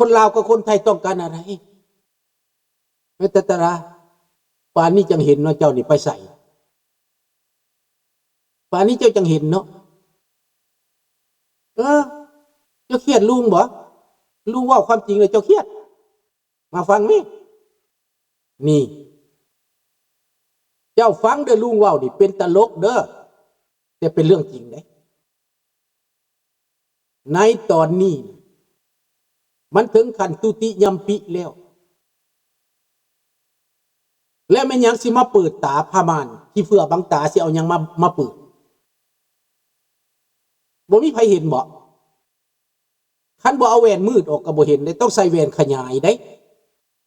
ຄົນລາວກັບຄົນໄທຕ້ອງການອະໄລ? ແມ່ນແຕ່ຕາລາ ປານນີ້ຈັ່ງເຫັນເນາະ ເຈົ້ານີ້ໄປໃສ? ປານນີ້ເຈົ້າຈັ່ງເຫັນເນາະ. ເອີ ເຈົ້າຄຽດລຸງບໍ? ລຸງເວົ້າຄວາມຈິງແລ້ວເຈົ້າຄຽດ? ມາຟັງແມ້. ນີ້ ເຈົ້າຟັງເດີ ລຸງເວົ້ານີ້ເປັນຕະຫຼົກເດີ ແຕ່ເປັນເລື່ອງຈິງເດ້. ໃນຕອນນີ້ ມັນເຖິງຂັ້ນທຸຕິຍຳປິແລ້ວ. ແລ້ວແມ່ນຫຍັງຊິມາເປີດຕາຜ້າມ່ານ ຂີ້ເຝື້ອບັງຕາ ຊິເອົາຫຍັງມາ ມາເປີດ? ບໍ່ມີໃຜເຫັນບໍ? ຄັນບໍ່ເອົາແວ່ນມືດອອກກໍບໍ່ເຫັນເດ້ ຕ້ອງໃສ່ແວ່ນຂະຫຍາຍເດ້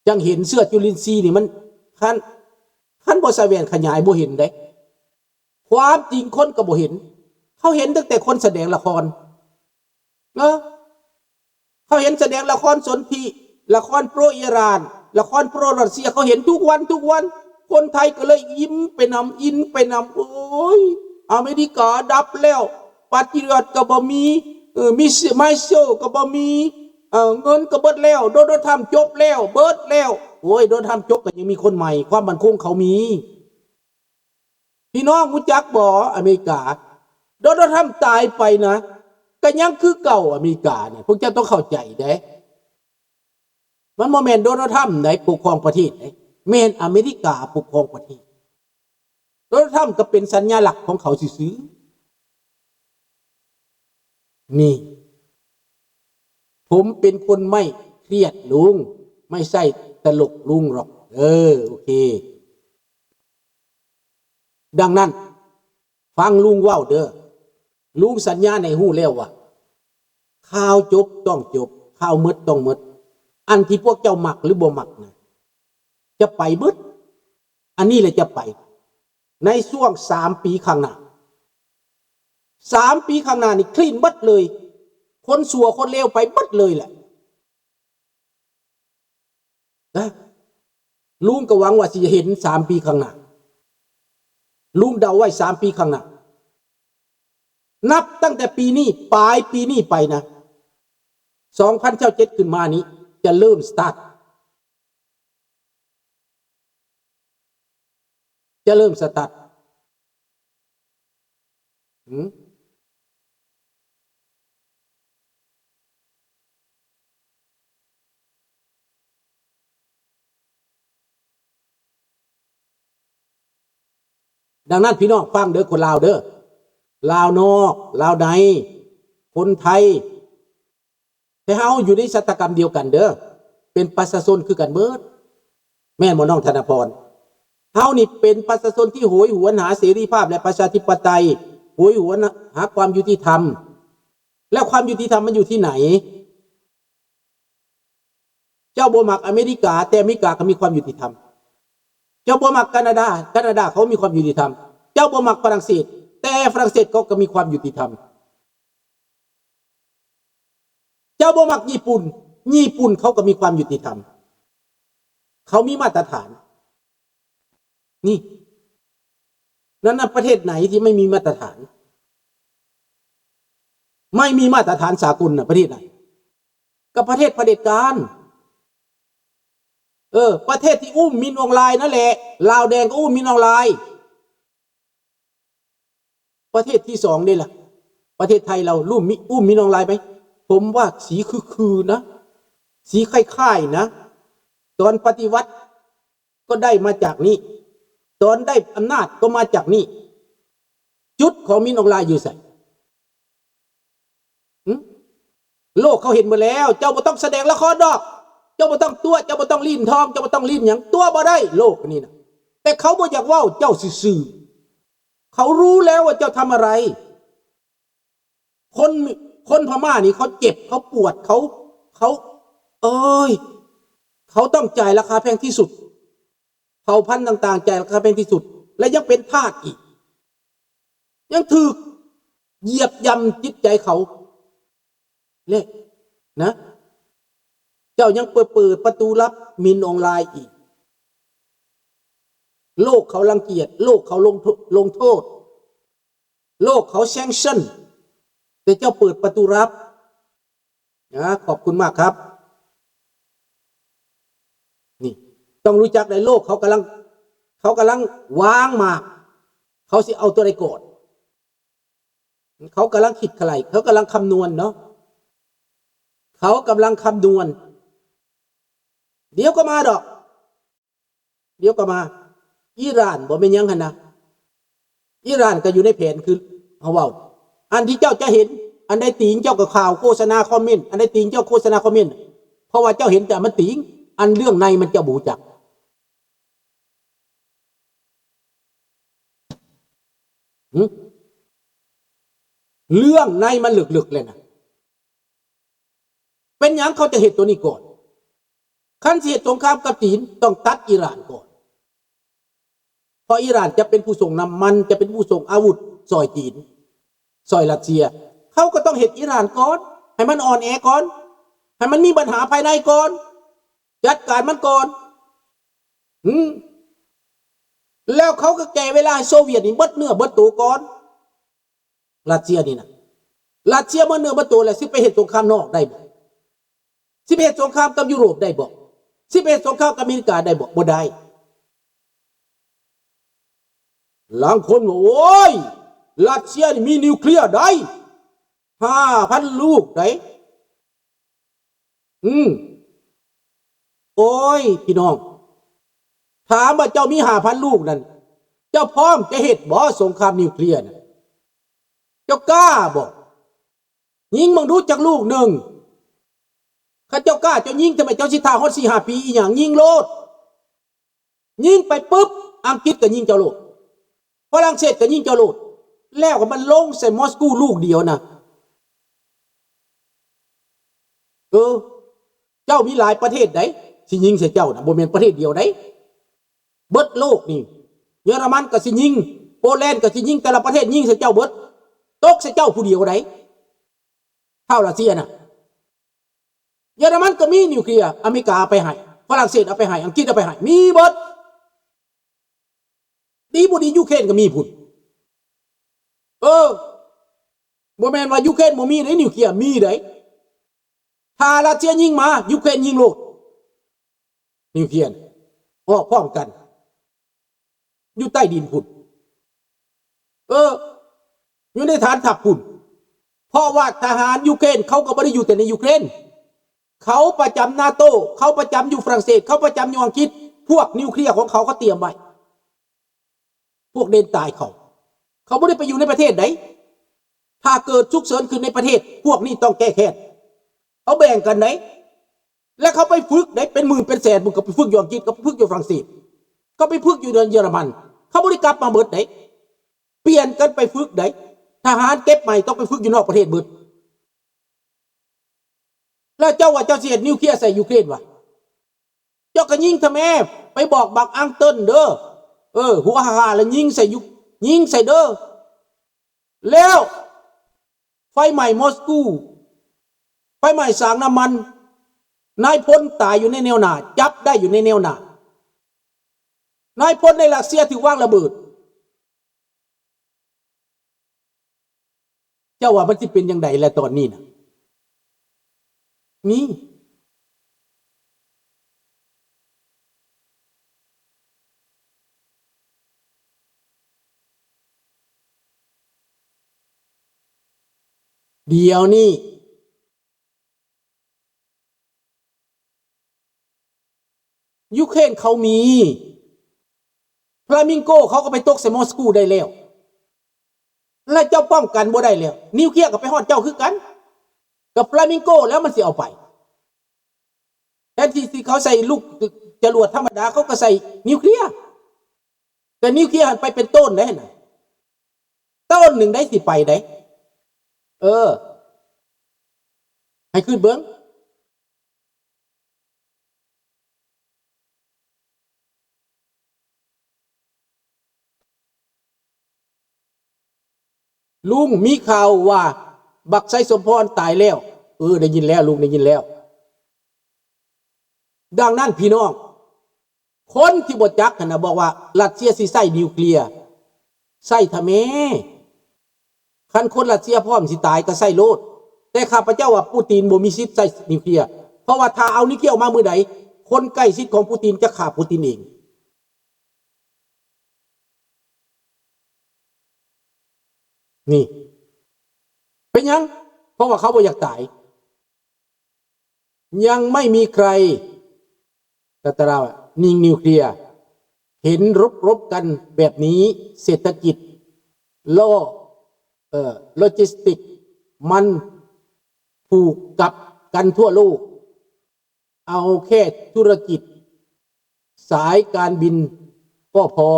ຈັ່ງເຫັນ. ເຊື້ອຈຸລິນຊີນີ້ມັນ ຄັນ ຄັນບໍ່ໃສ່ແວ່ນຂະຫຍາຍບໍ່ເຫັນເດ້. ຄວາມຈິງຄົນກໍບໍ່ເຫັນ ເຂົາເຫັນຕັ້ງແຕ່ຄົນສະແດງລະຄອນເນາະ. ເຂົາເຫັນສະແດງລະຄອນສົນທິ ລະຄອນໂປຣອີຣານ ລະຄອນໂປຣຣັດເຊຍ ເຂົາເຫັນທຸກວັນ ທຸກວັນ. ຄົນໄທກໍເລີຍອີ່ມໄປນຳ ອິນໄປນຳ. ໂອ້ຍ ອາເມລິກາດັບແລ້ວ ປາຕຣິອອດກໍບໍ່ມີ ເອີ ມີ ໄມເຊລກໍບໍ່ມີ ເອີ ເງິນກໍເບິດແລ້ວ ໂດນັລ ທຣຳ ຈົບແລ້ວ ເບິດແລ້ວ. ໂອ້ຍ ໂດນັລ ທຣຳ ຈົບກໍຍັງມີຄົນໃໝ່ ຄວາມໝັ້ນຄົງເຂົາມີ. ພີ່ນ້ອງຮູ້ຈັກບໍ່? ອາເມລິກາ ໂດນັລ ທຣຳ ຕາຍໄປນະ ກໍຍັງຄືເກົ່າ. ອາເມລິການະ ພວກເຈົ້າຕ້ອງເຂົ້າໃຈເດ້. ມັນບໍ່ແມ່ນໂດນັລ ທຣຳ ໃດປົກຄອງປະເທດເດ້ ແມ່ນອາເມລິກາປົກຄອງປະເທດ. ໂດນັລ ທຣຳ ກໍເປັນສັນຍາລັກຂອງເຂົາຊື່ໆ. ນີ້ ຜົມເປັນຄົນໄມ່ຄຽດລຸງ ໄມ່ໃຊ່ຕະຫຼົກລຸງຫຼອກເດີ. ໂອເຄ ດັ່ງນັ້ນ ຟັງລຸງເວົ້າເດີ. ລຸງສັນຍາໃຫ້ຮູ້ແລ້ວວ່າ ຂ່າວຈົບຕ້ອງຈົບ ຂ່າວໝົດຕ້ອງໝົດ. ອັນທີ່ພວກເຈົ້າມັກຫຼືບໍ່ມັກນະ ຈະໄປເບິດ. ອັນນີ້ແຫຼະຈະໄປ ໃນຊ່ວງສາມປີຂ້າງໜ້າ. ສາມປີຂ້າງໜ້ານີ້ຄລີນເບິດເລີຍ ຄົນຊົ່ວຄົນເລວໄປເບິດເລີຍແຫຼະ. ນະ ລຸງກໍຫວັງວ່າຊິເຫັນສາມປີຂ້າງໜ້າ. ລຸງເດົາໄວ້ສາມປີຂ້າງໜ້າ. ນັບຕັ້ງແຕ່ປີນີ້ ປາຍປີນີ້ໄປນະ ສອງພັນຊາວເຈັດ ຂຶ້ນມານີ້ ຈະເລີ່ມສະຕາດ ຈະເລີ່ມສະຕາດ. ຫືມ? ດັ່ງນັ້ນ ພີ່ນ້ອງຟັງເດີ ຄົນລາວເດີ ລາວນອກ ລາວໃນ ຄົນໄທ ແຕ່ເຮົາຢູ່ໃນຊະຕາກຳດຽວກັນເດີ ເປັນປະຊາຊົນຄືກັນເບິດ ແມ່ນບໍ່ນ້ອງທະນະພອນ? ເຮົານີ້ເປັນປະຊາຊົນທີ່ໂຫຍຫວນຫາເສລີພາບ ແລະ ປະຊາທິປະໄຕ ໂຫຍຫວນຫາຄວາມຍຸຕິທຳ ແລ້ວຄວາມຍຸຕິທຳມັນຢູ່ທີ່ໃນ? ເຈົ້າບໍ່ມັກອາເມລິກາ ແຕ່ອາເມລິກາກໍມີຄວາມຍຸຕິທຳ. ເຈົ້າບໍ່ມັກການາດາ ການາດາເຂົາມີຄວາມຍຸຕິທຳ. ເຈົ້າບໍ່ມັກຝຣັ່ງເສດ ແຕ່ຝຣັ່ງເສດເຂົາກໍມີຄວາມຍຸຕິທຳ. ເຈົ້າບໍ່ມັກຍີ່ປຸ່ນ ຍີ່ປຸ່ນເຂົາກໍມີຄວາມຍຸຕິທຳ. ເຂົາມີມາດຕະຖານ. ນີ້ ນັ້ນນະ ປະເທດໃດທີ່ໄມ່ມີມາດຕະຖານ? ໄມ່ມີມາດຕະຖານສາກົນນະ ປະເທດໃດ? ກໍປະເທດຜະເດັດການ. ເອີ ປະເທດທີ່ອຸ້ມມິນອອງລາຍນັ້ນແຫຼະ ລາວແດງກໍອຸ້ມມິນອອງລາຍ. ປະເທດທີສອງເດ້ລະ ປະເທດໄທລາວອຸ້ມມິ ອຸ້ມມິນອອງລາຍໄປ? ຜົມວ່າສີຄືໆນະ ສີຄ້າຍໆນະ. ຕອນປະຕິວັດກໍໄດ້ມາຈາກນີ້ ຕອນໄດ້ອຳນາດກໍມາຈາກນີ້. ຈຸດຂອງມິນອອງລາຍຢູ່ໃສ? ຫຶ? ໂລກເຂົາເຫັນໝົດແລ້ວ. ເຈົ້າບໍ່ຕ້ອງສະແດງລະຄອນດອກ. ເຈົ້າບໍ່ຕ້ອງຕົວະ. ເຈົ້າບໍ່ຕ້ອງຫຼິ້ນທອງ. ເຈົ້າບໍ່ຕ້ອງຫຼິ້ນຫຍັງ. ຕົວະບໍ່ໄດ້ ໂລກນີ້ນະ. ແຕ່ເຂົາບໍ່ຢາກເວົ້າເຈົ້າຊື່ໆ. ເຂົາຮູ້ແລ້ວວ່າເຈົ້າທຳອະໄລ. ຄົນ ຄົນພະມ້ານີ້ເຂົາເຈັບ ເຂົາປວດ ເຂົາ ເຂົາ ເອີຍ ເຂົາຕ້ອງຈ່າຍລາຄາແພງທີ່ສຸດ. ເຜົ່າພັນຕ່າງໆ ຈ່າຍລາຄາແພງທີ່ສຸດ ແລະ ຍັງເປັນທາດອີກ. ຍັງຖືກຢຽບຢ່ຳຈິດໃຈເຂົາ ແລະ ນະ ເຈົ້າຍັງເປີດ ເປີດປະຕູຮັບມິນອອງລາຍອີກ. ໂລກເຂົາລັງກຽດ ໂລກເຂົາລົງໂທ ລົງໂທດ ໂລກເຂົາ sanction ແຕ່ເຈົ້າເປີດປະຕູຮັບ. ນະ ຂອບຄຸນມາກຄັບ. ຕ້ອງຮູ້ຈັກໃນໂລກ ເຂົາກຳລັງ ເຂົາກຳລັງວາງໝາກ ເຂົາຊິເອົາຕົວໃດກ່ອນ ເຂົາກຳລັງຄິດໄລ່ ເຂົາກຳລັງຄຳນວນເນາະ ເຂົາກຳລັງຄຳນວນ ດຽວກໍມາດອກ ດຽວກໍມາ. ອີຣານບໍ່ແມ່ນຫຍັງຫັ້ນນະ ອີຣານກໍຢູ່ໃນແຜນຄືເຮົາເວົ້າ ອັນທີ່ເຈົ້າຈະເຫັນ ອັນໃດຕິງເຈົ້າກໍຂ່າວໂຄສະນາຄອມເມັນ ອັນໃດຕິງເຈົ້າໂຄສະນາຄອມເມັນ ເພາະວ່າເຈົ້າເຫັນແຕ່ມັນຕິງ ອັນເລື່ອງໃນມັນເຈົ້າບໍ່ຮູ້ຈັກ. ຫື? ເລື່ອງໃນມັນເລິກໆແລ້ວນະ. ເປັນຫຍັງເຂົາຈະເຮັດໂຕນີ້ກ່ອນ? ຄັນຊິເຮັດສົງຄາມກັບຈີນ ຕ້ອງຕັດອີຣານກ່ອນ ເພາະອີຣານຈະເປັນຜູ້ສົ່ງນ້ຳມັນ ຈະເປັນຜູ້ສົ່ງອາວຸດຊ່ອຍຈີນ ຊ່ອຍຣັດເຊຍ ເຂົາກໍຕ້ອງເຮັດອີຣານກ່ອນ ໃຫ້ມັນອ່ອນແອກ່ອນ ໃຫ້ມັນມີບັນຫາພາຍໃນກ່ອນ ຈັດການມັນກ່ອນ. ຫື? ແລ້ວເຂົາກໍແກ່ເວລາໃຫ້ໂຊວຽດນີ້ເບິດເນື້ອເບິດໂຕກ່ອນ. ຣັດເຊຍນີ້ນະ ຣັດເຊຍໝົດເນື້ອໝົດໂຕແລ້ວ ຊິໄປເຮັດສົງຄາມນອກໄດ້ບໍ່? ຊິໄປເຮັດສົງຄາມກັບຢູໂຣບໄດ້ບໍ່? ຊິໄປເຮັດສົງຄາມກັບອາເມລິກາໄດ້ບໍ່? ບໍ່ໄດ້. ລາງຄົນວ່າ ໂອ້ຍ ຣັດເຊຍນີ້ມີນິວເຄລຍໄດ໋ ຫ້າພັນລູກໄດ໋. ອືມ ໂອ້ຍ ພີ່ນ້ອງ ຖາມວ່າເຈົ້າມີຫ້າພັນລູກນັ້ນ ເຈົ້າພ້ອມຈະເຮັດບໍ່ ສົງຄາມນິວເຄລຍນະ? ເຈົ້າກ້າບໍ່? ຍິງເບິ່ງດູຈັກລູກໜຶ່ງ. ຄັນເຈົ້າກ້າ ເຈົ້າຍິງທຳໄມ? ເຈົ້າຊິຖ້າຮອດສີ່ຫ້າປີອີຫຍັງ? ຍິງໂລດ. ຍິງໄປປຶບ ອັງກິດກໍຍິງເຈົ້າໂລດ ຝຣັ່ງເສດກໍຍິງເຈົ້າໂລດ ແລ້ວກໍມັນລົງໃສ່ມອສກູລູກດຽວນະ. ເອີ ເຈົ້າມີຫຼາຍປະເທດໃດ໋ ຊິຍິງໃສ່ເຈົ້ານະ ບໍ່ແມ່ນປະເທດດຽວໃດ໋ ເບິດໂລກນີ້ ເຢຍລະມັນກໍຊິຍິງ ໂປແລນກໍຊິຍິງ ແຕ່ລະປະເທດຍິງໃສ່ເຈົ້າເບິດ ຕົກໃສ່ເຈົ້າຜູ້ດຽວໃດ໋ ທ້າວຣັດເຊຍນະ. ເຢຍລະມັນກໍມີນິວເຄລຍ ອາເມລິກາເອົາໄປໃຫ້ ຝຣັ່ງເສດເອົາໄປໃຫ້ ອັງກິດເອົາໄປໃຫ້ ມີເບິດ. ດີບໍ່ດີ ຢູເຄຣນກໍມີພຸ້ນ. ເອີ ບໍ່ແມ່ນວ່າຢູເຄຣນບໍ່ມີເດ້ ນິວເຄລຍມີເດ້. ຖ້າຣັດເຊຍຍິງມາ ຢູເຄຣນຍິງໂລດ ນິວເຄລຍອອກພ້ອມກັນ. ຢູ່ໃຕ້ດິນພຸ້ນ ເອີ ຢູ່ໃນຖານທັບພຸ້ນ ເພາະວ່າທະຫານຢູເຄຣນເຂົາກໍບໍ່ໄດ້ຢູ່ແຕ່ໃນຢູເຄຣນ ເຂົາປະຈຳນາໂຕ ເຂົາປະຈຳຢູ່ຝຣັ່ງເສດ ເຂົາປະຈຳຢູ່ອັງກິດ ພວກນິວເຄລຍຂອງເຂົາ ເຂົາຕຽມໄວ້ ພວກເດນຕາຍເຂົາ ເຂົາບໍ່ໄດ້ໄປຢູ່ໃນປະເທດໃດ. ຖ້າເກີດສຸກເສີນຂຶ້ນໃນປະເທດ ພວກນີ້ຕ້ອງແກ້ແຄ້ນ ເຂົາແບ່ງກັນໃດ. ແລ້ວເຂົາໄປຝຶກໄດ ເປັນໝື່ນເປັນແສນ ເພິ່ນກໍໄປຝຶກຢູ່ອັງກິດ ກໍໄປຝຶກຢູ່ຝຣັ່ງເສດ ກໍໄປຝຶກຢູ່ເຢຍລະມັນ ເຂົາບໍ່ໄດ້ກັບມາເບິດໃດ ປ່ຽນກັນໄປຝຶກໃດ. ທະຫານເກັບໃໝ່ຕ້ອງໄປຝຶກຢູ່ນອກປະເທດເບິດ. ແລ້ວເຈົ້າວ່າເຈົ້າຊິເຮັດນິວເຄລຍໃສ່ຢູເຄຣນຫວາ? ເຈົ້າກໍຍິງທຳແມ ໄປບອກບັກອັງເຕີນເດີ ເອີ ຫົວຫາໆ ແລ້ວຍິງໃສ່ຢູ ຍິງໃສ່ເດີ. ແລ້ວໄຟໄໝ້ມອສກູ ໄຟໄໝ້ສາງນ້ຳມັນ ນາຍພົນຕາຍຢູ່ໃນແນວໜ້າ ຈັບໄດ້ຢູ່ໃນແນວໜ້າ ນາຍພົນໃນຣັດເຊຍຖືກວາງລະເບີດ. ເຈົ້າວ່າມັນຊິເປັນຈັ່ງໃດແລະຕອນນີ້ນະ? ມີ ດຽວນີ້ ຢູເຄຣນເຂົາມີ ຟລາມິງໂກເຂົາກໍໄປຕົກໃສ່ມອສກູໄດ້ແລ້ວ ແລະເຈົ້າປ້ອງກັນບໍ່ໄດ້ແລ້ວ ນິວເຄລຍກໍໄປຮອດເຈົ້າຄືກັນ ກັບຟລາມິງໂກແລ້ວມັນຊິເອົາໄປ ແທນທີ່ ທີ່ເຂົາໃສ່ລູກຈະຫຼວດທຳມະດາ ເຂົາກໍໃສ່ນິວເຄລຍ ແຕ່ນິວເຄລຍຫັ້ນໄປເປັນໂຕນໄດ໋ຫັ້ນນະ ໂຕນໜຶ່ງໄດ້ຊິໄປໄດ໋ ເອີ ໃຫ້ຄິດເບິ່ງ ລຸງ ມີຂ່າວວ່າບັກໄຊສົມພອນຕາຍແລ້ວ. ເອີ ໄດ້ຍິນແລ້ວ ລຸງ ໄດ້ຍິນແລ້ວ. ດັ່ງນັ້ນ ພີ່ນ້ອງ ຄົນທີ່ບໍ່ຈັກຫັ້ນນະ ບອກວ່າຣັດເຊຍຊິໃຊ້ນິວເຄລຍ ໃຊ້ທຳແມ? ຄັນຄົນຣັດເຊຍພ້ອມຊິຕາຍກໍໃຊ້ໂລດ, ແຕ່ຂ້າພະເຈົ້າວ່າປູຕິນບໍ່ມີສິດໃຊ້ນິວເຄລຍ, ເພາະວ່າຖ້າເອົານິວເຄລຍອອກມາມື້ໃດ, ຄົນໃກ້ຊິດຂອງປູຕິນຈະຂ້າປູຕິນເອງ. ນີ້ ເປັນຫຍັງ? ເພາະວ່າເຂົາບໍ່ຢາກຕາຍ. ຍັງໄມ່ມີໃຄ ຕາຕາລາວ ຍິງນິວເຄລຍ ເຫັນລົບໆກັນແບບນີ້ ເສດຖະກິດ ໂລ ເອີ ໂລຈິສຕິກ ມັນຜູກກັບກັນທົ່ວໂລກ. ເອົາແຄ່ທຸລະກິດສາຍການບິນກໍພໍ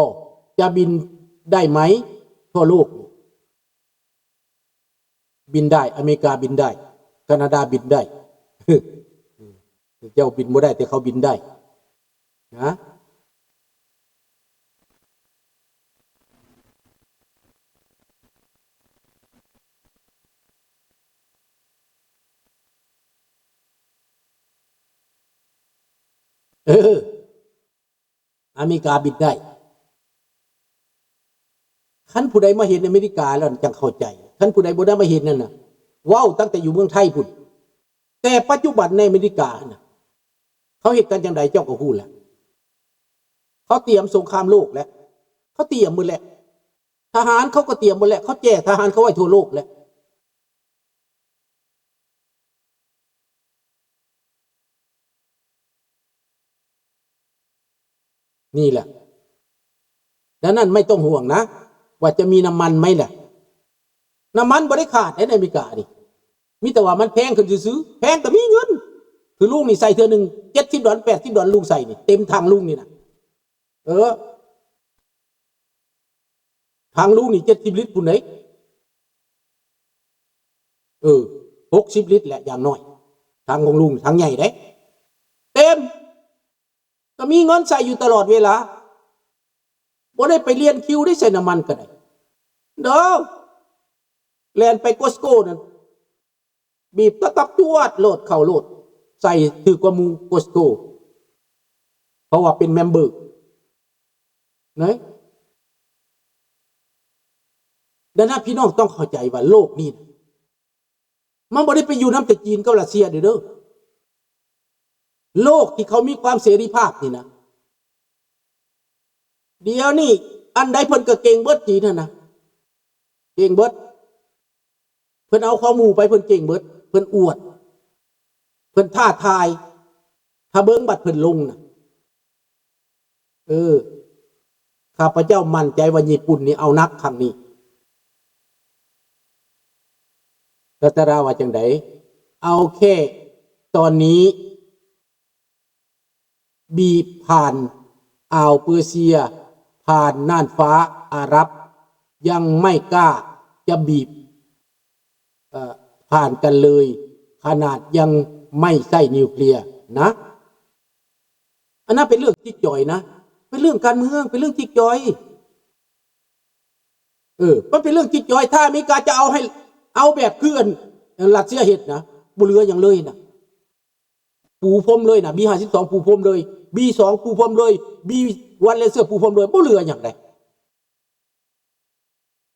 ຈະບິນໄດ້ໄໝທົ່ວໂລກ? ບິນໄດ້, ອາເມລິກາບິນໄດ້, ການາດາບິນໄດ້. ເຈົ້າບິນບໍ່ໄດ້, ແຕ່ເຂົາບິນໄດ້ນະ. ເອີ ອາເມລິກາບິນໄດ້. ຄັນຜູ້ໃດມາເຫັນອາເມລິກາແລ້ວຈັ່ງເຂົ້າໃຈ. ຄັນຜູ້ໃດບໍ່ໄດ້ມາເຫັນນັ້ນນະ, ເວົ້າຕັ້ງແຕ່ຢູ່ເມືອງໄທພຸ້ນ. ແຕ່ປັດຈຸບັນໃນອາເມລິການະ, ເຂົາເຮັດກັນຈັ່ງໃດເຈົ້າກໍຮູ້ແຫຼະ. ເຂົາຕຽມສົງຄາມໂລກແລ້ວ. ເຂົາຕຽມໝົດແລ້ວ. ທະຫານເຂົາກໍຕຽມໝົດແລ້ວ. ເຂົາແຈກທະຫານເຂົາໄວ້ທົ່ວໂລກແລ້ວ. ນີ້ແຫຼະ. ດັ່ງນັ້ນໄມ່ຕ້ອງຫ່ວງນະ ວ່າຈະມີນ້ຳມັນໄໝລະ. ນ້ຳມັນບໍ່ໄດ້ຂາດໃນອາເມລິການີ້. ມີແຕ່ວ່າມັນແພງຂຶ້ນຊື່ໆ. ແພງກໍມີເງິນ. ຄືລຸງນີ້ໃສ່ເທື່ອໜຶ່ງເຈັດສິບດອນ ແປດສິບດອນ ລຸງໃສ່ນີ້ ເຕັມຖັງລຸງນີ້ນະ. ເອີ ຖັງລຸງນີ້ເຈັດສິບລິດພຸ້ນເດ້. ເອີ ຫົກສິບລິດແຫຼະຢ່າງໜ້ອຍ. ຖັງຂອງລຸງ ຖັງໃຫຍ່ເດ້. ເຕັມ. ກໍມີເງິນໃຊ້ຢູ່ຕະຫຼອດເວລາ. ບໍ່ໄດ້ໄປລຽນຄິວໄດ້ໃສ່ນ້ຳມັນກໍໄດ້. ເດີ ແລ່ນໄປ Costco ນັ້ນ ບີບຕັບໆ ຈວດໂລດ ເຂົ້າໂລດ ໃສ່ຖືກກວ່າໝູ່ Costco ເພາະວ່າເປັນແມມເບີນະ. ດັ່ງນັ້ນ ພີ່ນ້ອງຕ້ອງເຂົ້າໃຈວ່າໂລກນີ້ ມັນບໍ່ໄດ້ໄປຢູ່ນຳແຕ່ຈີນກັບຣັດເຊຍເດີ້. ໂລກທີ່ເຂົາມີຄວາມເສລີພາບນີ້ນະ ດຽວນີ້ອັນໃດເພິ່ນກໍເກັ່ງເບິດ ຈີນຫັ້ນນະ ເກັ່ງເບິດ. ເພິ່ນເອົາຂອງໝູ່ໄປ ເພິ່ນເກັ່ງເບິດ, ເພິ່ນອວດ, ເພິ່ນທ້າທາຍ, ຖ້າເບິ່ງບັດເພິ່ນລົງນະ. ເອີ ຂ້າພະເຈົ້າໝັ້ນໃຈວ່າຍີ່ປຸ່ນນີ້ເອົາໜັກຄັ້ງນີ້. ລັດຕະລາວ່າຈັ່ງໃດ? ເອົາແຄ່ຕອນນີ້ ບີບຜ່ານອ່າວເປີເຊຍ, ຜ່ານນ່ານຟ້າອາຣັບ, ຍັງໄມ່ກ້າຈະບີບ ເອີ ຜ່ານກັນເລີຍ, ຂະໜາດຍັງໄມ່ໃຊ້ນິວເຄລຍນະ. ອັນນັ້ນເປັນເລື່ອງຈິກຈອຍນະ, ເປັນເລື່ອງການເມືອງ, ເປັນເລື່ອງຈິກຈອຍ. ເອີ ມັນເປັນເລື່ອງຈິກຈອຍ. ຖ້າອາເມລິກາຈະເອົາໃຫ້ ເອົາແບບຄືອັນ ອັນຣັດເຊຍເຮັດນະ, ບໍ່ເຫຼືອຫຍັງເລີຍນະ. ປູພົມເລີຍນະ, ບີຫ້າສິບສອງປູພົມເລີຍ, ບີສອງປູພົມເລີຍ, ບີວັນເລເຊີປູພົມເລີຍ, ບໍ່ເຫຼືອຫຍັງໃດ.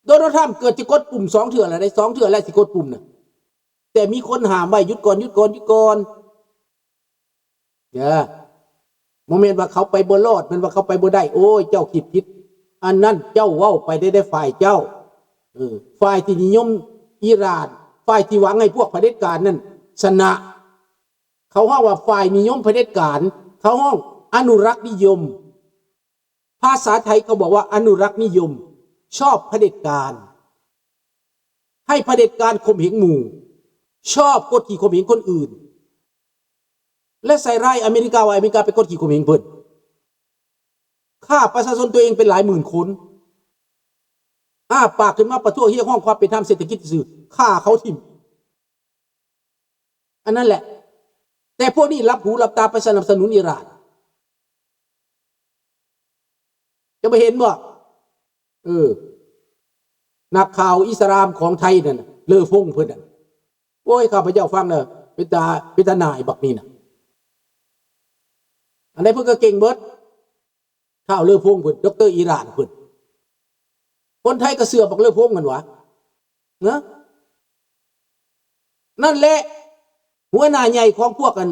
ໂດນັລ ທຣຳ ເກືອບຊິກົດປຸ່ມສອງເທື່ອແລ້ວເດ້, ສອງເທື່ອແລ້ວຊິກົດປຸ່ມນະ. ແຕ່ມີຄົນຫ້າມໄວ້, ຢຸດກ່ອນ, ຢຸດກ່ອນ, ຢຸດກ່ອນ. ເດີ ບໍ່ແມ່ນວ່າເຂົາໄປບໍ່ລອດ, ແມ່ນວ່າເຂົາໄປບໍ່ໄດ້. ໂອ້ຍ ເຈົ້າຄິດຜິດ, ອັນນັ້ນເຈົ້າເວົ້າໄປໄດ້ ໄດ້ຝ່າຍເຈົ້າ. ເອີ ຝ່າຍທີ່ນິຍົມອີຣານ, ຝ່າຍທີ່ຫວັງໃຫ້ພວກຜະເດັດການນັ້ນຊະນະ. ເຂົາຮ້ອງວ່າຝ່າຍນິຍົມຜະເດັດການ, ເຂົາຮ້ອງອະນຸລັກນິຍົມ. ພາສາໄທເຂົາບອກວ່າອະນຸລັກນິຍົມ, ຊອບຜະເດັດການ, ໃຫ້ຜະເດັດການຂົ່ມເຫງໝູ່, ຊອບກົດຂີ່ຂົ່ມເຫງຄົນອື່ນ ແລະ ໃສ່ຮ້າຍອາເມລິກາວ່າອາເມລິກາໄປກົດຂີ່ຂົ່ມເຫງເພິ່ນ, ຂ້າປະຊາຊົນຕົວເອງເປັນຫຼາຍໝື່ນຄົນ, ອ້າປາກຂຶ້ນມາປະທ້ວງຮຽກຮ້ອງຄວາມເປັນທຳເສດຖະກິດຊື່ໆ, ຂ້າເຂົາຖິ້ມ. ອັນນັ້ນແຫຼະ. ແຕ່ພວກນີ້ຫຼັບຫູຫຼັບຕາໄປສະໜັບສະໜູນອີຣານ. ຈະບໍ່ເຫັນບໍ່? ເອີ ນັກຂ່າວອິດສະລາມຂອງໄທນັ້ນນະ, ເລີຟົງເພິ່ນນັ້ນ. ໂອ້ຍ ຂ້າພະເຈົ້າຟັງແລ້ວເປັນຕາ ເປັນຕາໜ່າຍບັກນີ້ນະ. ອັນໃດເພິ່ນກໍເກັ່ງເບິດ. ທ້າວເລີຟົງເພິ່ນ, ດອກເຕີອີຣານເພິ່ນ. ຄົນໄທກໍເຊື່ອບັກເລີຟົງຫັ້ນຫວາ? ນະ? ນັ້ນແຫຼະ ຫົວໜ້າໃຫຍ່ຂອງພວກອັນ